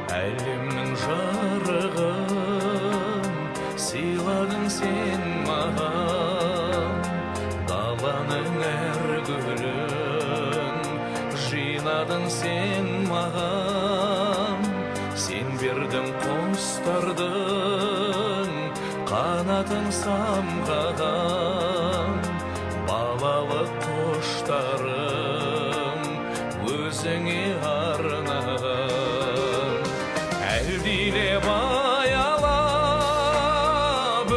Әлемнің жарығын сыйладың сен маған, даланың әр гүлін жинадың сен маған. Сен бердің құстардың қанатын самғаған, балалық құштарым өзіңе арнаған. Әлдилеп аялап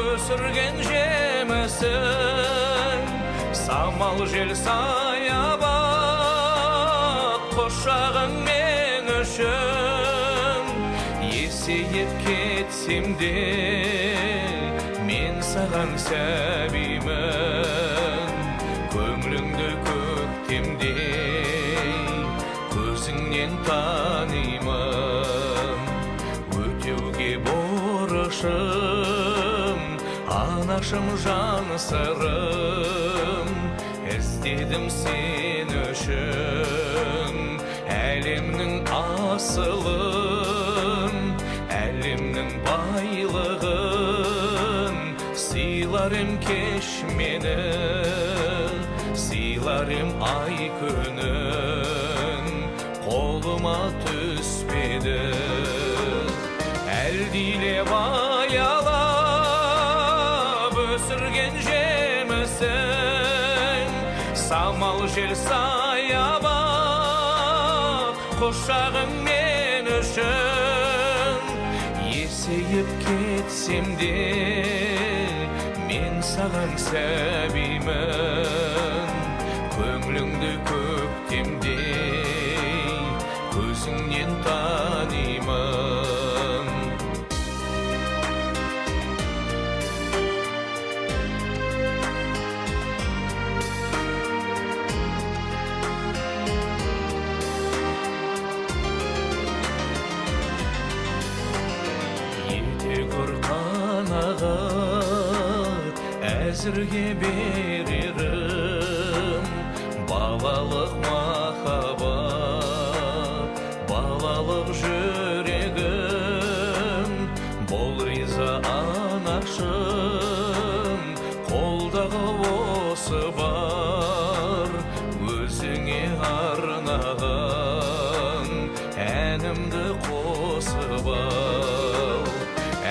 өсірген жемісің, самал жел, саябақ, құшағың мен үшін. Есейіп кетсем де, мен саған сәбимін, көңіліңді көктемдей көзіңнен танимын. Өтеуге борышым, анашым, жан сырым, іздедім сен үшін әлемнің асылын, әлемнің байлығын. Сыйлар ем кеш мені, сыйлар ем ай күнін, қолыма түспеді. Әлдилеп аялап өсірген жемісің, самал жел, саябақ, құшағың мен үшін. Есейіп кетсем де, мен саған сәбимін, көңіліңді көктемдей көзіңнен танимын. Ете көр, қанағат әзірге берерім, балалық махаббат, балалық жүрегім. Бол риза, анашым, қолдағы осы бар өзіңе арнаған әнімді қосып ал.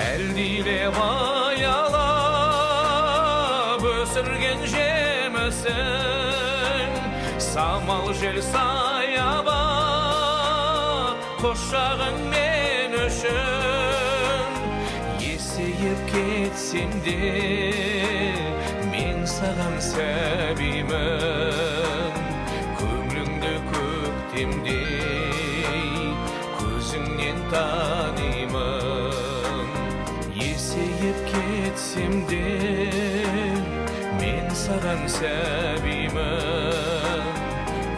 Әлдилеп аялап өсірген жемісің, самал жел, саябақ, құшағың мен үшін. Есейіп кетсем де, мен саған сәбимін, көңіліңді көктемдей көзіңнен танимын. Есейіп кетсем де, мен саған сәбимін,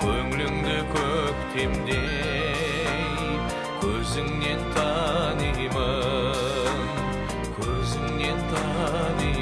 көңіліңді көктемдей көзіңнен танимын, көзіңнен танимын.